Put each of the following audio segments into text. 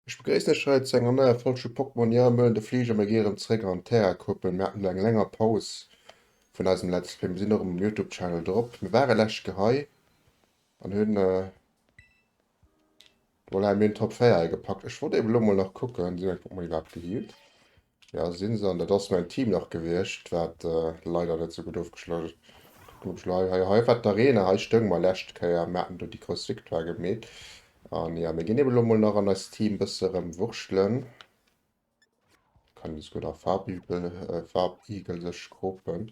Ech begréissen iech hei zu enger neier Folg vu Pokémon. Jo, mir huelen de Fliger, mir gi erëm zréck an d'Terra-Kuppel. Mir haten elo eng länger Paus vun eisem Let's Play. Mir sinn och erëm um Youtube-Channel drop. Mir ware lescht Ke hei an hunn, voilà, mir hunn Top 4 hei gepackt. Ech wollt eben elo mol nach kucken, sinn meng Pokémon iwwerhaapt gehealt? Ja, sinn se. An dat ass mäin Team nach gewiescht, wat leider net sou gutt ofgeschloss huet. Kucken, ob ech lo hei, hei, hei war d'Arena, hei stoung mer lescht Kéier. Mir haten do déi grouss Victoire gemeet. An ja, mir ginn eben elo mol nach an eist Team bësse rëm wurschtelen. Kann een souguer nach Farbigel, Farbigel sech kropen.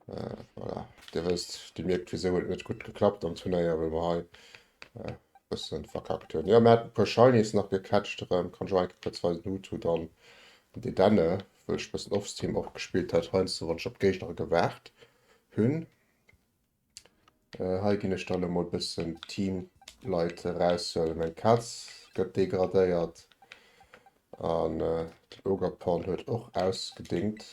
Voilà, Dir wësst, Dir mierkt, wisou huet et net gutt geklappt am Turnéier, well mer hei bëssen verkackt hunn. Jo, mir haten e puer Shinies nach gecatcht erëm. Kann ech och eng Kéier kuerz weisen. Hutu dann an Dedenne, wou ech bëssen Offstream och gespillt hat, heiansdo wann ech op Géigner gewaart hunn. Hei ginn ech dann emol bëssen Teamleit eraushuelen. Meng Kaz gëtt degradéiert an den Ogerpon huet och ausgedingt.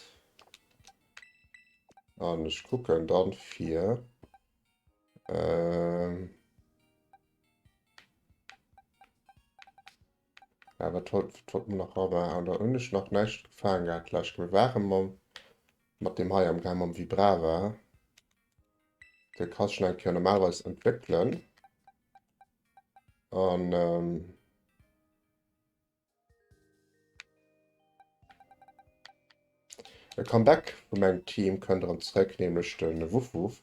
An ech kucken dann fir Ähm. Ja, wat wollt, wat wollt man nach aber an der hunn ech nach näischt gefaangen gehat lech. Mir ware mam mat dem hei am Gang mam Vibrava. De kann schon eng Kéier normalerweis entwéckelen. An ähm, E Comeback vu mengem Team kënnt erëm zréck, nämlech de Wuff-Wuff,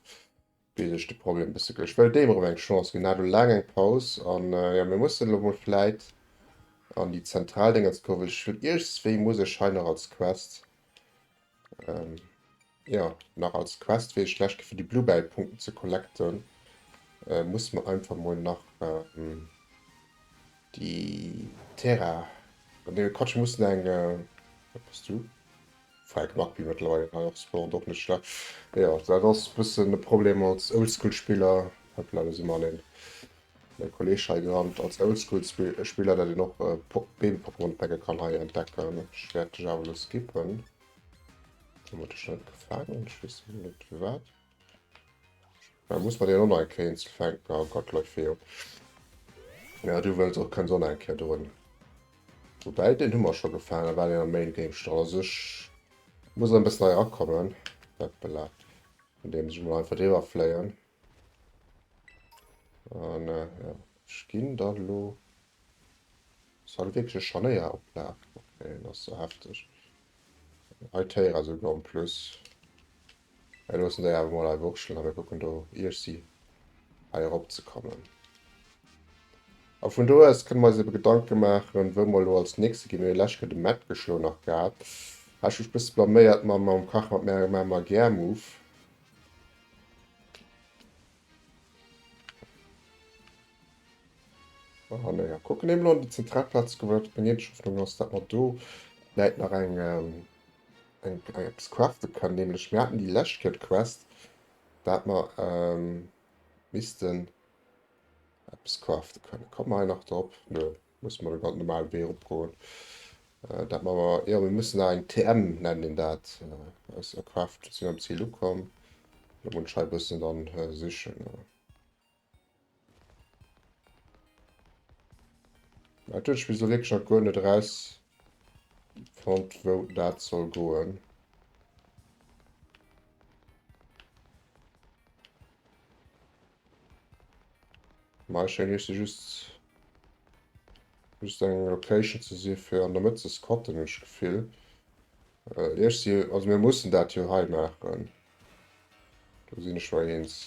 wéi sech de Problem e bësse geléist. Ech wëll deem erëm eng Chance ginn, hat elo laang eng Paus an jo, mir mussen elo mol vläit an déi zentral Déngens goen, well ech wëll iergendswéi muss ech hei nach als Quest, jo, nach als Quest, wéi ech d'lescht Kéier fir déi Bluebell-Punkten ze collecten, muss mer einfach mol nach Déi Terra, nee Quatsch, mir mussen eng, wat bass du? Frank Magby mëttlerweil hei och spawnt, och net schlecht. Jo, dat ass e bëssen e Problem als Oldschool-Spiller. Hoppla, do si mer an een mäi Kolleg hei gerannt. Als Oldschool-Spiller, dat een och Baby-Pokémon pecke kann hei entdecken. Ech wäert dech awer elo skippen. Hu mer dech net gefaangen? Ech weess net firwat. Da muss man den och nach eng Kéier eenzel fänken. Oh Gott, Leufeo. Ja, du wëlls och kënns och nach eng Kéier drun. Wobäi, den hu mer scho gefaangen, da war den am Main Game schon. Also ech muss en bëssen hei erakommen. Hoppala. Indem ech mol einfach driwwer fléien. An äh, ja, ech ginn da lo. Ass halt wierklech e Scharnéier opla. Okay, dat ass so hefteg. Hei Téier souguer en plus. Mir loossen déi awer mol hei wurschteln a mir kucken do iergsi hei erop ze kommen. A vun do aus kënne mer eis ebe Gedanke maachen, wou mer elo als nächste ginn. Mir hu lescht Kéier de Matt geschloen nach gehat. Hat ech mech bësse blaméiert mam mam Kach mat mengem Magär-Move. Ah, naja, kucken eben elo an déi zentral Plaz goen, well dat meng eenzeg Hoffnung ass, dat mer do vläit nach eng eng eppes crafte kënnen, nämlech mir haten déi lescht Kéier d'Quest, dat mer missten eppes crafte kënnen. Komme mer hei nach drop? Nö, musse mer de ganz normale Wee eropgoen. Dat mer, jo, mir mussen nach eng TM, nennt een dat, aus ercraften. Sinn am Ziel ukomm. Lo muss ech hei e bëssen dann sichen. Dat huet ech bis elo wierklech nach guer net eraus fonnt, wou dat soll goen. Ma ech schéngt just just eng Location ze si fir an der Mëtt ze squatten, hunn ech d'Gefill. Iech si, also mir mussen dat jo hei maachen. Do sinn ech mer eens.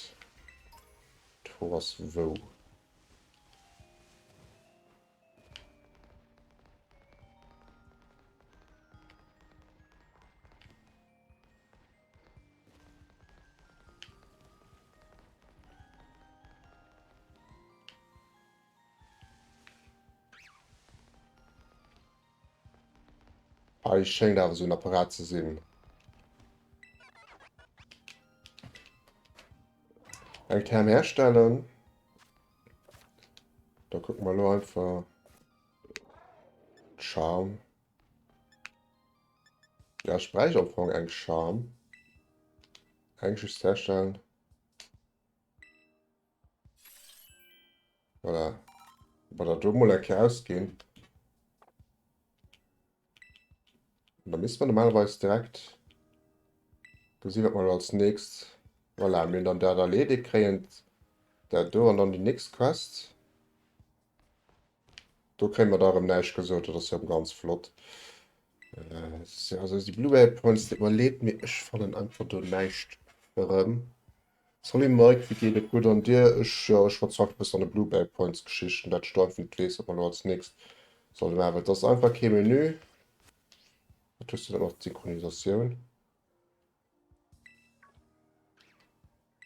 D'Fro ass wou. Hei schéngt awer esou en Apparat ze sinn. Eng Therm herstellen. Da gucken wir elo einfach Charm. Ja, ich bräicht am Fong eng Charm. Eng just herstellen. Voilà. Wa dat do mol eng Kéier ausginn. An da misste mer normalerweis direkt gesi wat mer elo als nächst. Voilà, mir hunn dann dat erledigt, kréien dat do an dann déi nächst Quest. Do kréie mer da erëm näischt gesot, dat ass jo ganz flott. Äh, also déi Blu-ray Points, deet mer leed, mee ech fannen einfach do näischt erëm. Salut Mike, wéi geet et? Gutt an dir? Ech, jo, ech war zwar e bëssen an de Blu-ray Points Geschichten, dat ech do einfach net weess, wat mer elo als nächst solle maachen, well et ass einfach kee Menü. Wat hues du da nach? D'Synchronisatioun.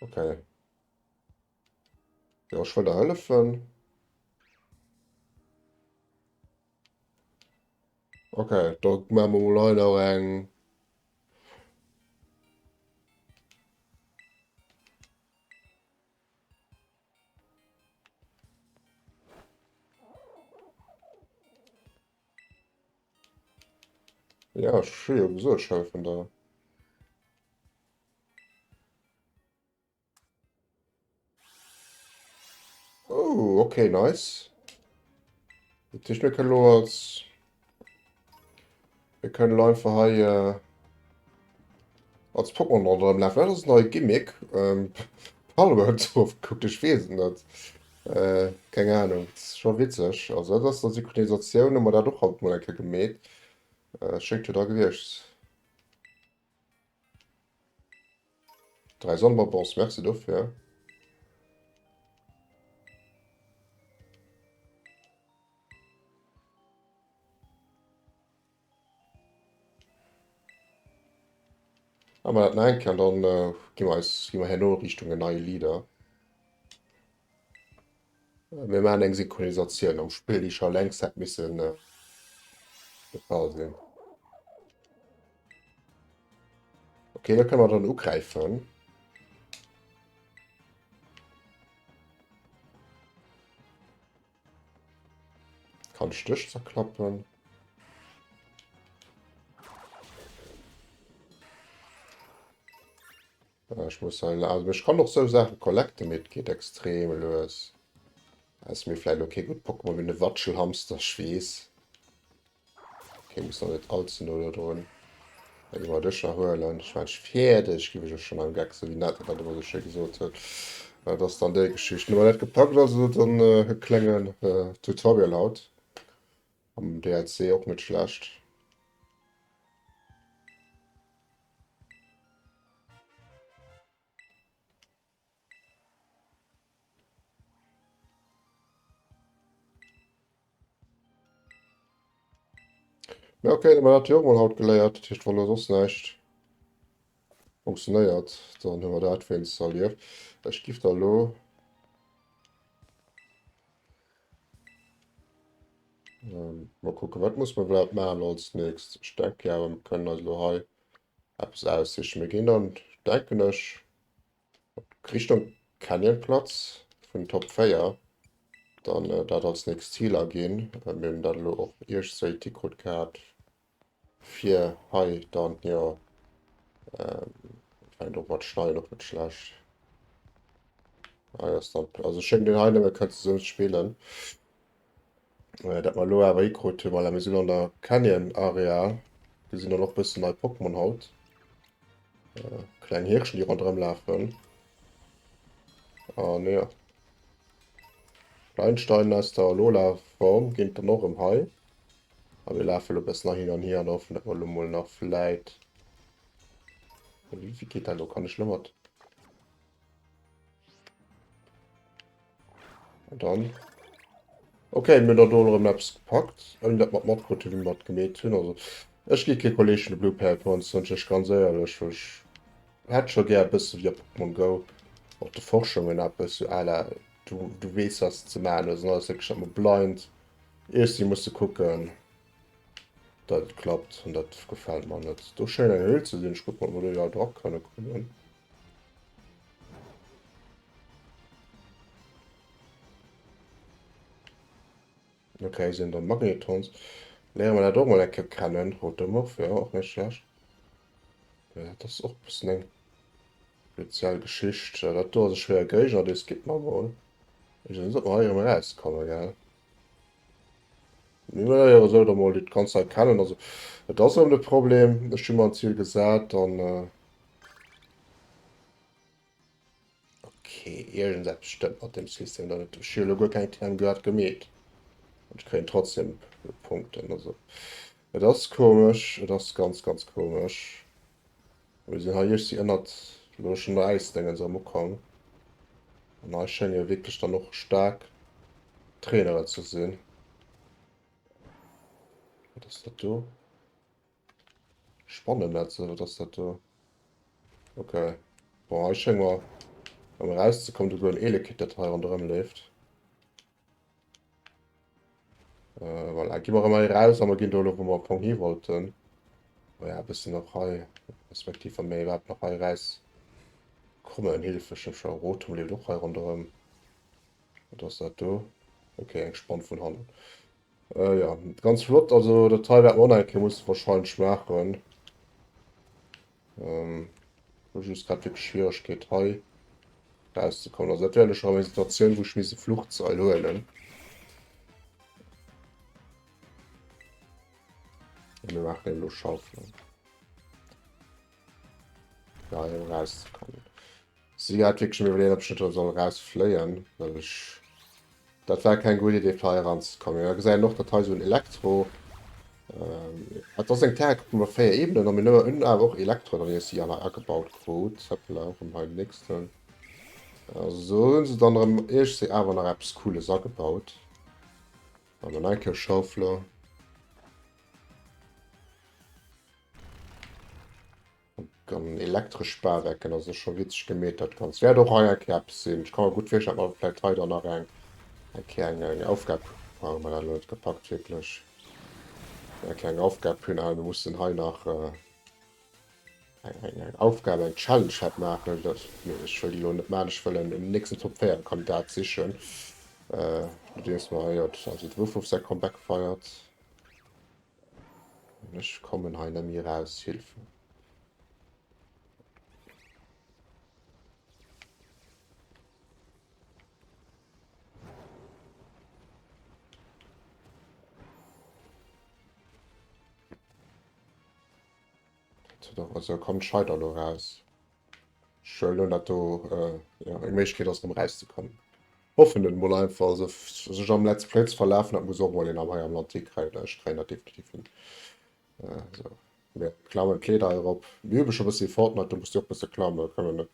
Okay. Jo, ech wëll der hëllefen. Okay, da maache mer mol hei nach eng. Ja, ech hu jo gesot, ech hëllefen der. Oh, okay, nice. Dat heescht, mir kënnen elo als... Mir kënnen elo einfach hei äh, als Pokémon ronderëm lafen. Dat ass en neie Gimmick. Ähm, Palworld drauf gekuckt, ech weess et net. Äh, keng Ahnung, dat ass scho witzeg. Also dat ass der Synchronisatioun, hu mer dat och haut mol eng Kéier gemeet. Äh, schéngt jo da gewiescht. 3 Sonnenbonbons, merci dofir. Machen wir dat nach eng Kéier an dann äh, gi mer eis gi mer herno Richtung en neie Leader. Äh, mir maachen eng Synchronisatioun am Spill, déi scho längst hätt missen äh, de Fall sinn. Okay, da kënne mer dann ugräifen. Kann ech dech zerklappen? Ech muss hei, also ech kann och sou Saache collecten, mee et geet extrem lues. Ass mir vläicht elo kee gutt Pokémon wéi de Watschelhamster, ech weess. Okay, muss nach net allze no do drun. Da gi mer dech nach huelen. Ech war fäerdeg, gif ech och schon am Geck, sou wéi Nat dat ëmmer sou schéi gesot huet. Dat ass dann déi Geschicht. Hu mer dat gepackt, also dann e klengen Tutorial haut am DLC, och net schlecht. Ja, okay, dann hat jo mol haut geléiert, dat heescht wann do soss näischt funktionéiert, dann hu mer dat wéinst erlieft. Ech giff da lo ähm, mal kucken, wat muss mer iwwerhaapt maachen als nächst. Ech denke awer mir kënnen eis lo hei eppes aussichen. Mir ginn dann, denken ech, Richtung Canyonplatz vun Top 4 dann äh, dat als nächst Ziel aginn. Äh, mir hunn dat elo och iergstwéi d'Tikrut gehat fir hei dann jo ähm, fänkt och mat schneien och net schlecht. Ah, ass dann, also schéngt den hei nëmme kënnt zesummen ze spillen. Äh, dat mer elo awer hikrut hunn, voilà, mir sinn an der Canyon Area. Wir sinn dann och bëssen nei Pokémon haut. Äh, kleng Hirschen, déi ronderëm lafen. An ja. Kleinstein aus der Alola-Form ginn dann och erëm hei. A mir lafe lo bëssen nach hin an hier an hoffen, dat mer lo mol nach vläit. Wéi geet dat lo? Kann ech lo mat? An dann. Okay, mir hunn da do erëm eppes gepackt, ouni dat mer et matkritt hunn, wéi mer et gemeet hunn. Also, ech gi kee Kolleeg vun de Blue Pearl Points, soen ech iech ganz éierlech, well ech hätt scho gär e bësse wéi a Pokémon Go och de Forschungen eppes, sou à la du, du weess, wat s de ze maachen hues an alles, wierklech dat mer blind iergendwéi musse kucken, dat et klappt an dat gefält mer net. Do schéngt eng Höhl ze sinn, ech kucken, ob mer do iwwerhaapt era kënne kommen. Okay, sinn dann Magnetons. Léiere mer dat och mol eng Kéier kennen. Rotomorph, ja, och net schlecht. Ja, dat ass och e bëssen eng speziell Geschicht. Ja, dat do ass e schwéier Géigner, dee skippt mer mol. Ech weess net, ob mer hei erëm erauskommen, gell? Mir léiere sou da mol déi d'ganz Zäit kennen. Also et ass erëm de Problem. Ech hu mer en Ziel gesat an okay, iergendeppes stëmmt mat deem System da net. Ech hu elo guer keng TM grad gemeet an ech kréien trotzdem Punkten. Also et ass komesch, et ass ganz ganz komesch. Mir sinn hei iergsi ënnert elo schonn der Äisdéngens erëm ukomm. An hei schénge wierklech dann och staark Traineren ze sinn. Wat ass dat do? Spannennetze, wat ass dat do? Okay. Bon, hei schénge mer erëm erauszekommen. Do gouf en Elekit, dat hei ronderëm leeft. Äh, voilà, gi mer erëm hei raus a mer ginn do elo, wou mer am Fong hi wollten. Oh ja, e bëssen nach hei, respektiv wa mir iwwerhaapt nach hei raus kommen. Hilfe, ech hunn scho Rotom leeft och hei ronderëm. Wat ass dat do? Okay, eng Spann vun hannen. Äh, ja, ganz flott. Also dat hei wäerte mer och nach eng Kéier musse wahrscheinlech maachen. Ähm, hu just grad wierklech Schwieregkeet hei rauszekommen. Also dat wär elo scho erëm eng Situatioun, wou ech misst e Fluchtseil huelen. A mir maachen elo Schaufelen. Fir hei erëm rauszekommen. Si hat wierklech mir iwwerleeën, ob ech net erëm soll rausfléien, well ech Dat war keng gutt Idee fir hei eranzekommen. Mir gesäien och, datt hei esou en Elektro, et ass eng Terrakoppel mat 4 Ebenen a mir hunn awer och Elektro dann iech si hei agebaut krut. Hoppla, och erëm hei den nächsten. Also sou hunn se dann erëm iech si awer nach eppes Cooles agebaut. An dann eng Kéier Schaufler. An elektresch Spawecken, also scho witzeg gemeet dat Ganzt. Wäert och hei eng Kéier eppes sinn. Ech ka mer gutt virstellen, datt mer vläicht hei dann nach eng eng Kéier eng eng Aufgab, oh, hu mer dat elo net gepackt wierklech, eng kleng Aufgab hunn. Ah, mir mussen hei nach eng eng eng Aufgab, eng Challenge vläicht maachen. Dat, mee ech wëll déi elo net maachen. Ech wëll en en nächsten Top 4 Kandidat sichen, nodeems mer hei, also de Wuff säi Comeback feiert. Ech kommen hei net méi raus, Hilfe. Also kommt Scheit elo raus. Ech huelen un, datt do jo eng Méiglechkeet ass, erëm erauszekommen. Hoffen et mol einfach. Also sech am Let's Play ze verlafen, dat muss och mol een am hei am Land hikréien. Ech kréien dat definitiv hin. Sou, mir klammen d'Kleeder hei erop. Mir übe scho bëssi Fortnite, do muss Dir och bësse klammen kënnen.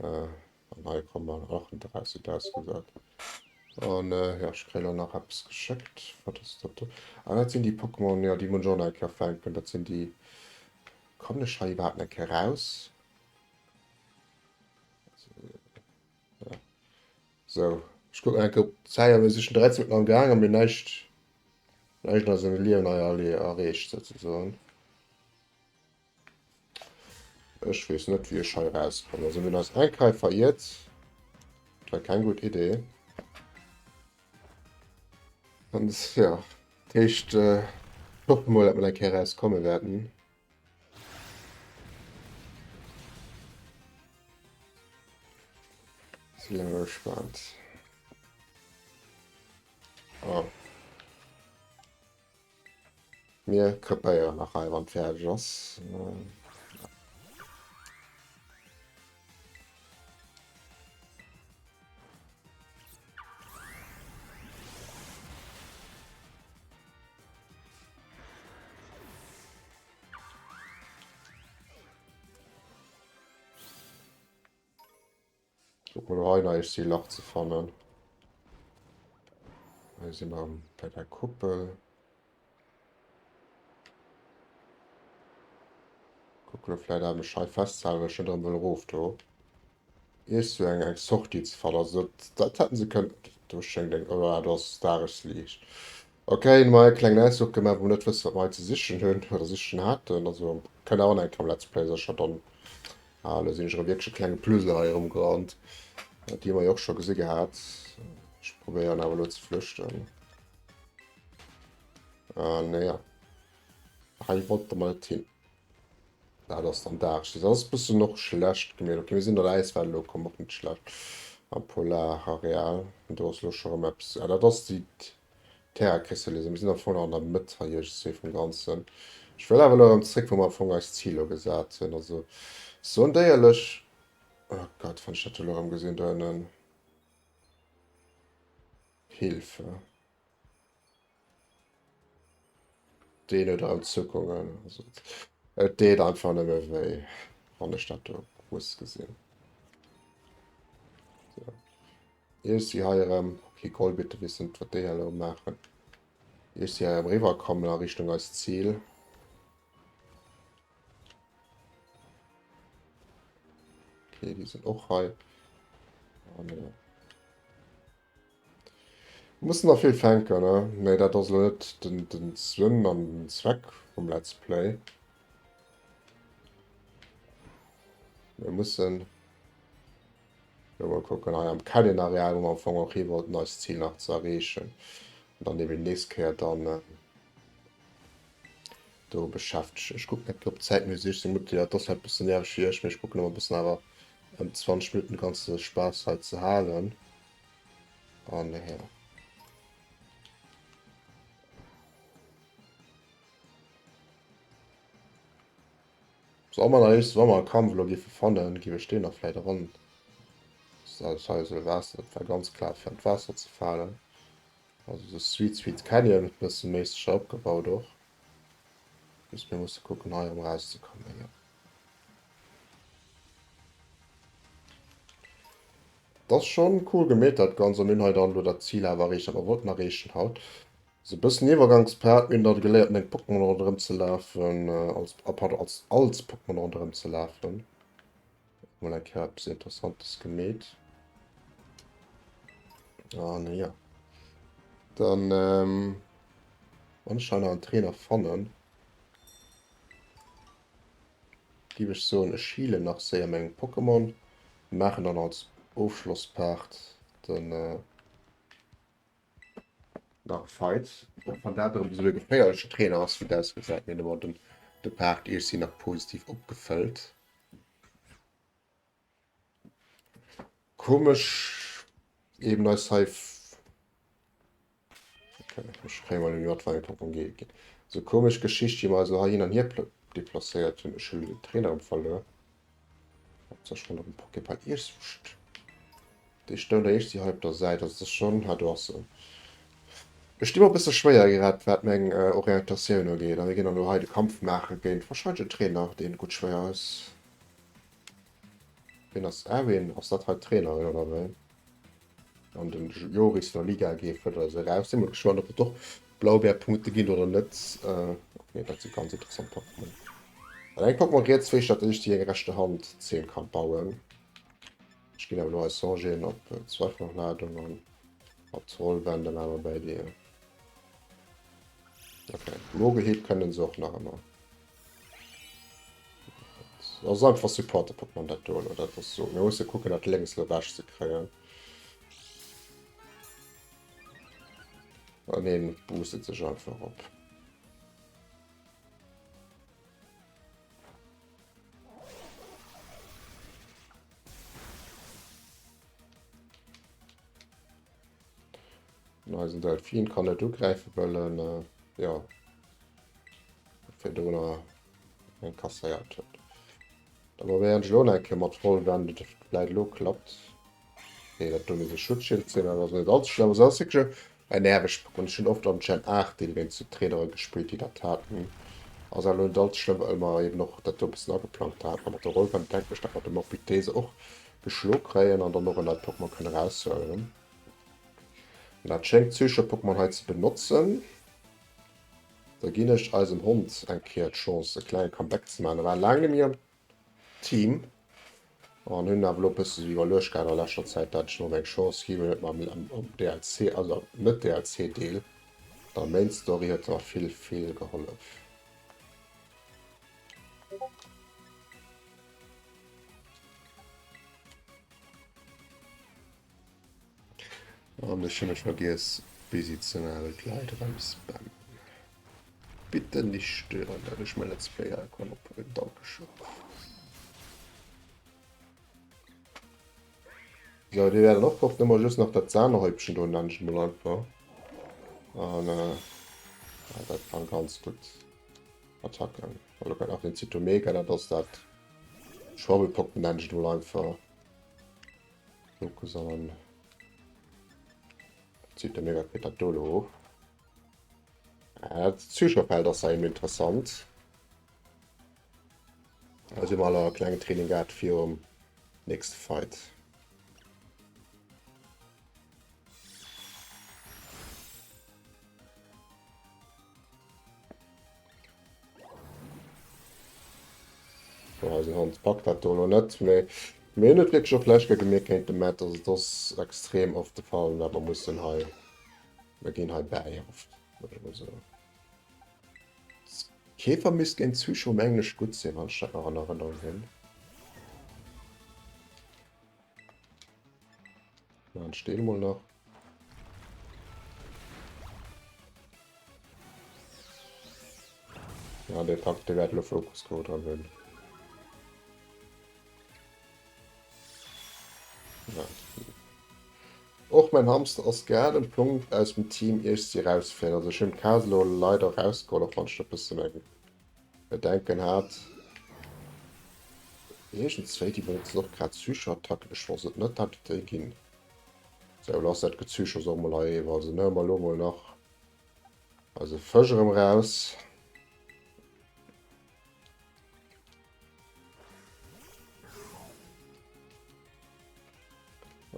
An hei komme mer 38 ausgesat. An jo, ech kréien elo nach eppes geschéckt. Wat ass dat do? Ah, dat sinn déi Pokémon, jo, déi muss ech och nach eng Kéier fänken. Dat sinn déi Kommen ech hei iwwerhaapt eng Kéier raus? Ja. So, ech kucken eng Kéier op d'Zäit a mir si schon 13 Minutten am Gaang a mir hunn näischt, näischt an eisem Liewen hei erreecht souzesoen. Ech weess net, wéi ech hei rauskommen. Also mir hunn eis eng Kéier veriert. Dat war keng gutt Idee. An ja, dat heescht, äh, hoffe mol, dat mer eng Kéier rauskomme wäerten. Si mol gespannt. Oh. Mir krepéieren nach hei, wann fäerdeg ass. Kuck mol hei nach eis Lach ze fannen. Hei si mer bei der Kuppel. Kuck lo vläit awer mech hei festzehalen, well ech net erëm wëll erof do. Iech sou eng eng Sortie ze fannen. Also dat, dat hätten se kënnen. Do schéngt eng, oh ja, do ass Dagesliicht. Okay, hu mer e klengen Ausfluch gemaach, wou mer net wëssen, wat mer hei ze sichen hunn oder sichen haten. Also kënnt awer nach eng Kéier am Let's Play sécher dann. Ah, elo sinn ech erëm wierklech e klenge Plüsel hei erëmgerannt. Déi hu mer jo och scho gesi gehat. Ech probéieren awer elo ze flüchten. Ah, naja. Hei wollte mer net hin. Dat ass dann Dag. Dat ass e bëssen och schlecht gemeet. Okay, mir sinn an der Äiswelt elo komm, och net schlecht. Am Polarareal. Do ass elo scho erëm eppes. Ah, dat ass déi. Terra Crystallis. Mir sinn am Fong nach an der Mëtt hei iergendswéi vum Ganzen. Ech wëll awer elo erëm zréck, wou mer am Fong eist Zil elo gesat hunn. Also, soen déierlech, oh Gott, wann ech dat elo erëm gesinn do ënnen. Hilfe. Deen huet erëm Zuckungen. Also, et deet einfach nëmme wéi, wann ech dat do muss gesinn. So. Ier si hei erëm, okay, Golbitte wissen, wat déi elo maachen. Ier si hei erëm riwwerkommen a Richtung eist Zil. Okay, déi sinn och hei. An, äh, Mussen nach vill fänken, ne? Mee dat ass elo net den, den Sënn an den Zweck vum Let's Play. Mir mussen lo mol kucken hei am Canyon Areal, wou mer am Fong och hi wollten, eist Zil nach ze erreechen. An dann eben déi nächst Kéier dann äh, do beschäftegen. Ech kucken eng Kéier op d'Zäit, mir si 16 Minutten, jo, dat ass vläicht e bëssen nerveg fir iech, mee ech kucken ëmmer e bëssen awer ëm 20 Minutten de ganze Spaass hei ze halen. An her. So, wann mer nach, wann mer e Kampf elo géife fannen, géif ech deen nach vläicht eran. Das hei esou Waasser, dat war ganz klar fir an d'Waasser ze falen. Also de Sweet Sweet Canyon bësse méisseg opgebaut och. Just mir musse kucken hei erëm rauszekommen, jo. Dat ass schon cool gemeet dat Ganzt an mir hunn hei dann elo dat Zil awer erreecht, dat mer wollten erreechen haut. Sou e bëssen Iwwergangspart, mir hunn da geléiert mat engem Pokémon ronderëm ze lafen, als, ah pardon, als als Pokémon ronderëm ze lafen. Mol eng Kéier eppes Interessantes gemeet. An jo, dann wann ech hei nach en Trainer fannen. Giff ech soen ech healen nach séier meng Pokémon, maachen dann als Ofschlosspart den nach e Fight, och wann dat erëm esou e geféierlechen Trainer ass wéi et ausgesäit, mee hu mer den de Part iergsi nach positiv opgefëllt. Komesch eben eis hei Ech kréie mol net mat, wat eng Pokémon ginn. Sou komesch Geschicht, wéi mer eis elo hei hin an hier deplacéiert hunn. Ech hunn den Trainer erëm verluer. Haaptsaach ech fannen erëm Pokéball. Iergst déi stoung da iergendwéi hei op der Säit. Also dat ass schonn, ah do ass se. Ech di mer e bësse schwéier grad wat meng Orientatioun ugeet. A mir ginn dann elo hei de Kampf maache géint warscheinlech en Trainer, deen gutt schwéier ass. Wien ass Erwin? Ass dat hei d'Trainerin oder wéi? An den Joris der Liga geet fërdert eis eraus. Sinn mol gespannt, ob et och Blaubeerpunkte ginn oder net. Äh, nee, dat si ganz interessant Pokémon. An eng Pokémon riets weess dat ech déi eng rechte Hand 10 kann bauen. Ech ginn awer lo eis Sangeen op äh, Zweifachladung an op Rollwände maache mer bei dir. Okay, Mogelhieb kënnen se och nach ëmmer. Das ass einfach Supporter Pokémon dat do, dat ass so. Mir musse kucken dat lénks lo wech ze kréien. An een boostet sech einfach op. Eisen Delfin kann net ugräifen, well en äh, ja, virdrun eng kasséiert huet. Da probéieren ech elo nach eng Kéier mat Rollwänn, dat et vläit elo klappt. Nee, dat do misst e Schutzschild sinn, dat ass net allze schlëmm. Also dat ass wierklech en nervegt Pokémon. Ech hunn oft am Gen 8 Deel géint sou Trainere gespillt, déi dat haten. Ass awer elo net allze schlëmm, well mer eben och dat do e bëssen ageplangt haten. A mat der Rollwand denken ech, dat mer de Morpythese och geschlo kréien an dann och en neit Pokémon kënne eraushuelen. An dat schéngt Psycho-Pokémon hei ze benotzen. Da ginn ech eisem Hond eng Kéier d'Chance e klenge Comeback ze maachen. E war laang net méi am Team an hunn awer elo e bësse sou iwwerluecht gehat a leschter Zäit, dat ech em eng Chance ginn hunn. Huet mer am am DLC, also am net-DLC-Deel, der Main Story, huet mer vill, vill gehollef. An ech hunn mech vergiess busy ze maachen, well d'Leit erëm spammen. Bitte nicht stören, dat ech mäi Let's Play hei kann ophuelen. Dankeschön. So, déi wären och fort. Nëmme just nach dat Sahnehäubchen do, nennen ech et mol einfach. An dat kann ganz gutt Attacken. Elo kënnt nach den Zytomega, dat ass dat Schwabbel-Pokémon, nennen ech et mol einfach. Fokus an Zytomega kritt dat do elo och. Dat Zuschauerfeld ass eben interessant. Also hu mer aller e klengen Training gehat virum nächste Fight. So, eisen Hond packt dat do lo net, mee mir hunn et wierklech och lech Kéier gemierkt géint de Matt, also et ass extrem oft de Fall, dat mer mussen hei, mer ginn hei bäi oft, muss ech mol soen. Käfer misst géint Zuschauer mengen ech gutt sinn, wann ech dat nach an Erënnerung hunn. Dann stehen mol nach. Ja, der packt, der wäert lo Fokus Code dran hunn. Ja. Och mein Hamster ass grad um Punkt aus dem Team ier ech si rausféieren. Also ech hunn d'Kaz elo leider rausgeholl, och wann ech dat bëssen eng Bedenken hat. Iergendzwéi déi benotzen och grad Psycho-Attacken. Ech wosst et net, dat et déi ginn. Sou, lass dat Gezüchers och mol hei eriwwer. Also huele mer elo mol nach eise Fësch erëm raus.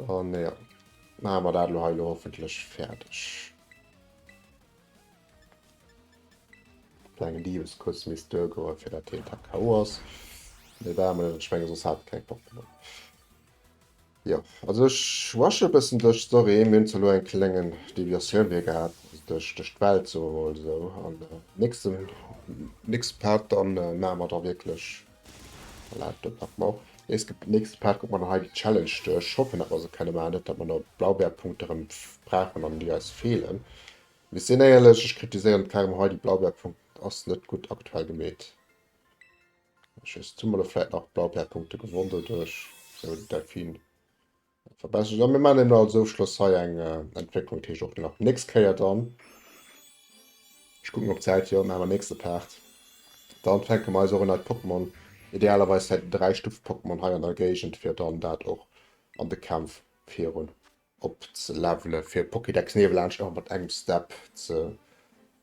An ja, maache mer dat elo hei elo hoffentlech fäerdeg. Klenge Liebeskuss misst duergoen, fir dat hien da K.O. ass. Mee war mer net, ech menge soss hat keng Pokémon. Jo, also ech rushe e bëssen duerch d'Story. Mir hunn zwar elo eng klengen Deviatioun hir gehat, also duerch duerch d'Welt, soe mer mol esou. An nächsten nächste Part dann maache mer da wierklech, voilà, do packe mer och. Nächste nächste Part kucke mer dann hei déi Challenge duerch. Ech hoffen, datt mer se kënne maachen, net datt mer no Blaubeerpunkte erëm brauchen an déi eis feelen. Mee sinn éierlech, ech kritiséieren d'Karem hei, déi Blaubeerpunkt ass net gutt aktuell gemeet. Ech weess, hu mer do vläit nach Blaubeerpunkte gewonn doduerch, sou den Delfin verbessert. A mir maachen eben als Ofschloss hei eng Entwécklung, dat heescht och nach nächst Kéier dann. Ech kucken op d'Zäit, jo, maache mer nächste Part. Dann fänke mer eis och en neit Pokémon, idealerweis vläit en Dräistuf-Pokémon hei an der Géigend, fir dann dat och an de Kämpf virun op ze levelen fir Pokédex niewelaanscht och mat engem Step ze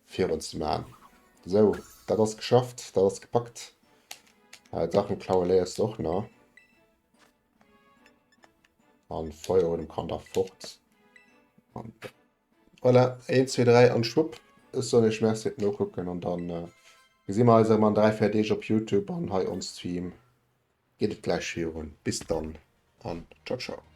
virun ze man. Sou, dat ass geschafft, dat ass gepackt. Äh, Sachen klaue léiers de och nach. An Feuerodem kann da fort. An voilà, 1, 2, 3 an schwupp. Ech soen iech Merci fir d'Nokucken an dann äh, gesi mer eis erëm an 3, 4 Deeg op Youtube an hei on Stream geet et gläich virun. Bis dann an ciao ciao.